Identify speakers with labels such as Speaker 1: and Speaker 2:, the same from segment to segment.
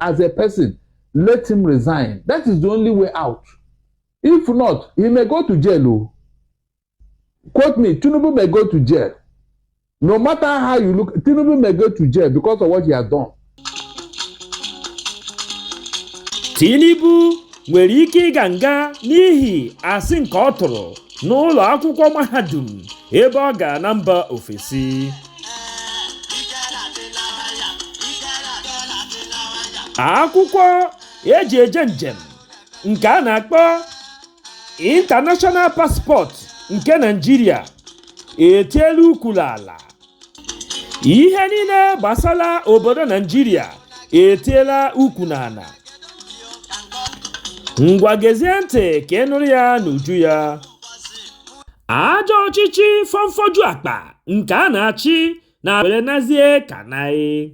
Speaker 1: as a person, let him resign. That is the only way out. If not, he may go to jail. Oh. Quote me, Tinubu may go to jail. No matter how you look, Tinubu may go to jail because of what he has done.
Speaker 2: Tinubu nwere ike ịga nga n'ihi asị nke ọ tụrụ n'ụlọ akwụkwọ mahadum ebe ọ ga na mba ofesi. Akwụkwọ eji eje njem nke a na-akpọ International Passport nke Naịjirịa etiela ukwu n'ala. Ihe niile gbasara obodo Naịjirịa etiela ukwu n'ala. Ngwa gezie ntị ka ị nụrụ ya n'uju ya. Ajọ ọchịchị fọmfọju akpa nke a na-achị na were nazie ka naị.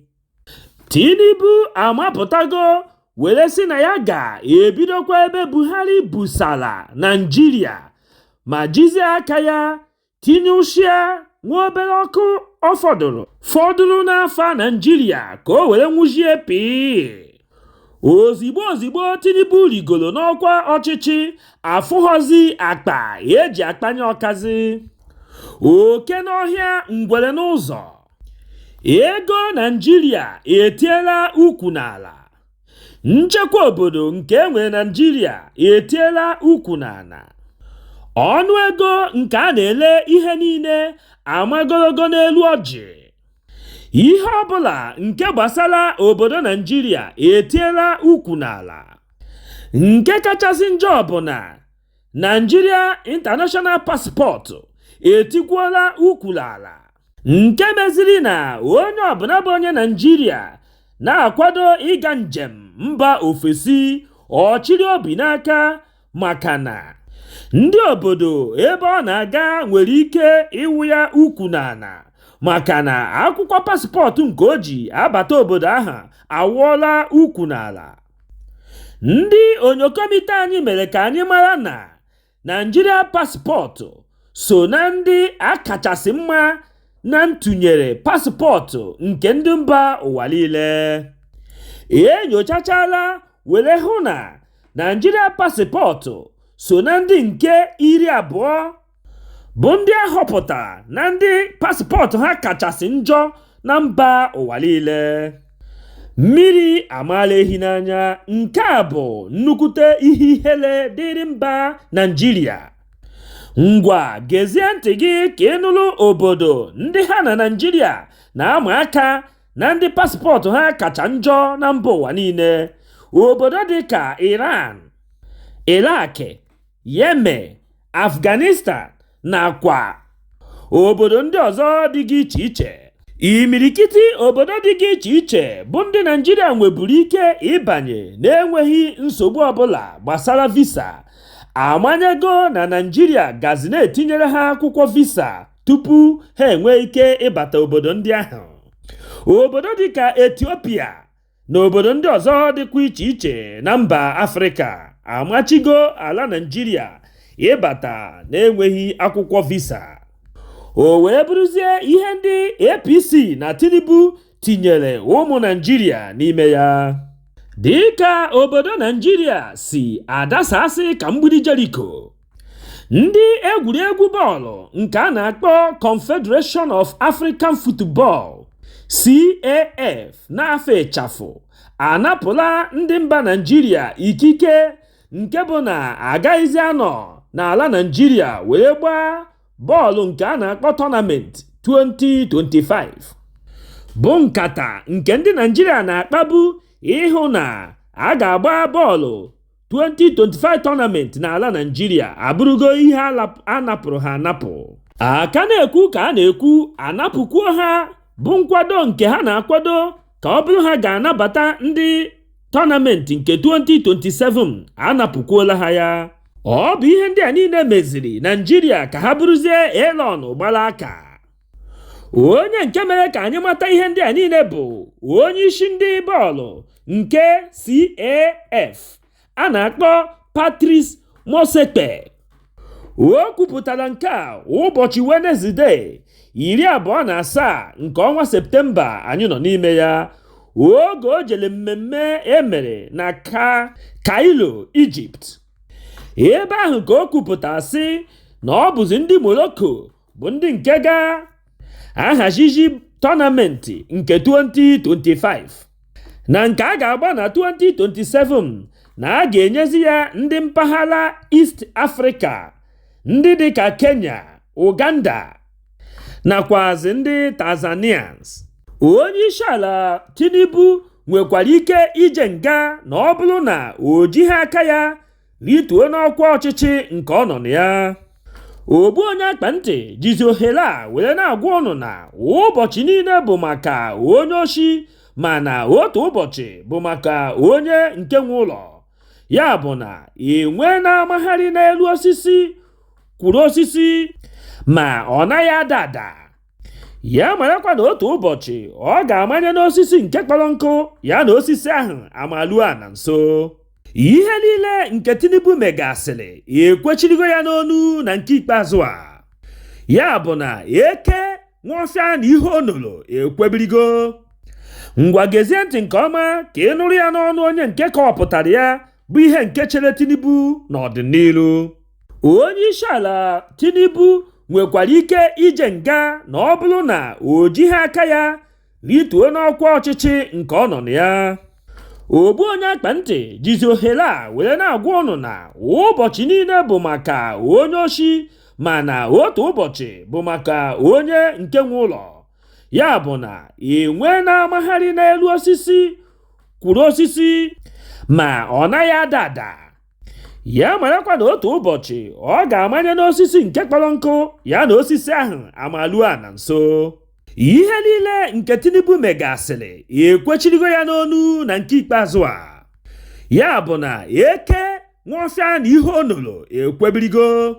Speaker 2: Tinubu amapụtago were sị na ya ga-ebidokwa ebe Buhari busara Naịjirịa ma jizie aka ya tinyụshịa nwa obere ọkụ ọ fọdụrụ n'afa Naịjirịa ka o were nwụzie pịị. Ozigbo ozigbo Tinubu rigoro n'ọkwa ọchịchị afụghọzi akpa eji akpanye ọkazị. Oke n'ọhịa ngwere n'ụzọ. Ego Naịjirịa etiela ukwu n'ala. Nchekwa obodo nke e nwere Naịjirịa etiela ukwu n'ala. Ọnụ ego nke a na-ele ihe niile amagologo n'elu ọjị. Ihe ọbụla nke gbasara obodo Naịjirịa etiela ukwu n'ala. Nke kachasị njọ bụ na Nigeria International Passport etikwuola ukwu n'ala nke meziri na onye ọbụla bụ onye Naịjirịa na-akwado ịga njem mba ofesi ọ chịrị obi n'aka maka na ndị obodo ebe ọ na-aga nwere ike ịwụ ya ukwu n'ala maka na akwụkwọ passport nke o ji abata obodo ahụ awụọla ukwu n'ala. Ndị onyokomite anyị mere ka anyị mara na Nigeria passport so na ndị a kachasị mma na ntụnyere passport nke ndị mba ụwa niile. E nyochachala were hụ na Nigeria passport so na ndị nke 20 bụ ndị a họpụtara na ndị passport ha kachasị njọ na mba ụwa niile. Mmiri amaala ehi n'anya, nke a bụ nnukwute ihe ihere dịrị mba Naịjirịa. Ngwa gezie ntị gị ka ị nụrụ obodo ndị ha na Naịjirịa na-ama aka na ndị passport ha kacha njọ na mba ụwa niile. Obodo dị ka Iran, Iraq, Yemen, Afghanistan nakwa obodo ndị ọzọ dịga iche iche. Imirikiti obodo dịga iche iche bụ ndị Naịjirịa nweburu ike ịbanye na-enweghị nsogbu ọbụla gbasara visa amanyego na Naịjirịa gazi na-etinyere ha akwụkwọ visa tupu ha enwee ike ịbata obodo ndị ahụ. Obodo dịka Ethiopia na obodo ndị ọzọ dịkwa iche iche na mba Afrịka amachigo ala Naịjirịa ịbata na-enweghị akwụkwọ visa. O wee bụrụzie ihe ndị APC na Tinubu tinyere ụmụ Naịjirịa n'ime ya. Dịka obodo Naịjirịa si adasasị ka mgbidi Jeriko, ndị egwuregwu bọọlụ nke a na-akpọ Confederation of African Football CAF n'afa ịchafụ anapụla ndị mba Naịjirịa ikike nke bụ na agaghịzi anọ n'ala Naịjirịa were gbaa bọọlụ nke a na-akpọ Tournament 2025 bụ nkata nke ndị Naịjirịa na-akpabu ịhụ na a ga-agba bọọlụ 2025 tournament n'ala Naịjirịa abụrụgo ihe a napụrụ ha anapụ. A ka na-ekwu ka a na-ekwu anapụkwuo ha bụ nkwado nke ha na-akwado ka ọ bụrụ ha ga-anabata ndị tournament nke 2027 anapụkwuola ha ya. Ọ bụ ihe ndị a niile meziri Naịjirịa ka ha bụrụzie Elon gbara aka. Onye nke mere ka anyị mata ihe ndị a niile bụ onye isi ndị bọọlụ nke CAF a na-akpọ Patrice Motsepe. O kwupụtara nke a ụbọchị Wenezde 27 nke ọnwa Septemba anyị nọ n'ime ya. Oge o jere mmemme e mere na ka Cairo, Egypt, ebe ahụ ka o kwupụta sị na ọ bụzi ndị Morocco bụ ndị nke ga ahazizi tournament nke 2025 na nke a ga-agba na 2027, na a ga-enyezi ya ndị mpaghara East Africa, ndị dịka Kenya, Uganda nakwazi ndị Tanzanians. Onye isi ala Tinubu nwekwara ike ije nga na ọ bụrụ na o jighị aka ya rituo n'ọkwa ọchịchị nke ọ nọ na ya. Ogbu onye akpa ntị jizi ohere a were na-agwa ụnụ na ụbọchị niile bụ maka onye oshi, mana otu ụbọchị bụ maka onye nke nwe ụlọ. Ya bụ na enwe na-amagharị n'elu osisi kwuru osisi ma ọ naghị ada ada, ya marakwa na otu ụbọchị ọ ga-amanye n'osisi nke kpọrọ nkụ, ya na osisi ahụ amalua na nso. Ihe niile nke Tinubu megasịrị ekwechirigo ya n'onu na nke ikpeazụ a. Ya bụ na eke nwafịa na ihe onolo ekwebirigo. Ngwa, gezie ntị nke ọma ka ị nụrụ ya n'ọnụ onye nke kọwapụtara ya bụ ihe nke chere Tinubu n'ọdịnihu. Onye isi ala Tinubu nwekwara ike ije nga na ọ bụrụ na o jighị aka ya rituo n'ọkwa ọchịchị nke ọ nọ na ya. Ogbu onye akpa ntị jizi ohere a were na-agwa ụnụ na ụbọchị niile bụ maka onye oshi, mana otu ụbọchị bụ maka onye nke nwe ụlọ. Ya bụ na enwe na-amagharị n'elu osisi kwuru osisi ma ọ naghị ada ada, ya marakwa na otu ụbọchị ọ ga-amanye n'osisi nke kpọrọ nkụ, ya na osisi ahụ amalua na nso. Ihe niile nke Tinubu megasịrị ekwechirigo ya n'onu na nke ikpeazụ a. Ya bụ na eke nwafịa na ihe onolo ekwebirigo.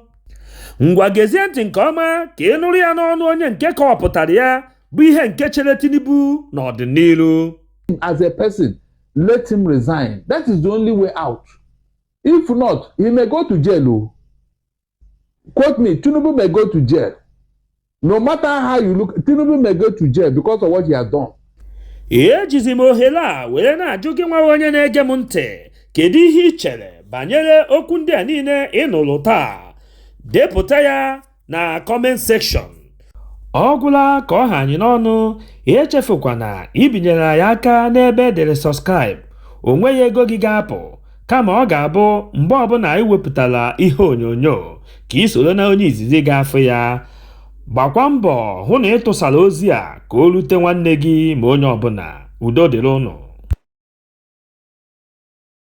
Speaker 2: Ngwa, gezie ntị nke ọma ka ị nụrụ ya n'ọnụ onye nke kọwapụtara ya bụ ihe nke chere Tinubu n'ọdịnihu.
Speaker 1: As a person, let him resign. That is the only way out. If not, he may go to jail. Oh. Quote me, Tinubu may go to jail. No matter how you look, Tinubu may go to jail because of what he has done.
Speaker 2: Ejizi m ohere a were na-ajụ gị nwa onye na-ege m ntị, kedu ihe ị chere banyere okwu ndị a niile ị nụrụ taa? Depụta ya na comment section. Ọ gwụla ka ọ ha anyị n'ọnụ. Echefukwana ibinyere anyị aka n'ebe edere subscribe. O nweghị ego gị ga-apụ, kama ọ ga-abụ mgbe ọbụla anyị wepụtara ihe onyonyo ka ị soro na onye izizi ga-afụ ya. Gbakwa mbọ hụ na ị tụsara ozi a ka o rute nwanne gị ma onye ọbụla. Udo dịrị ụnụ.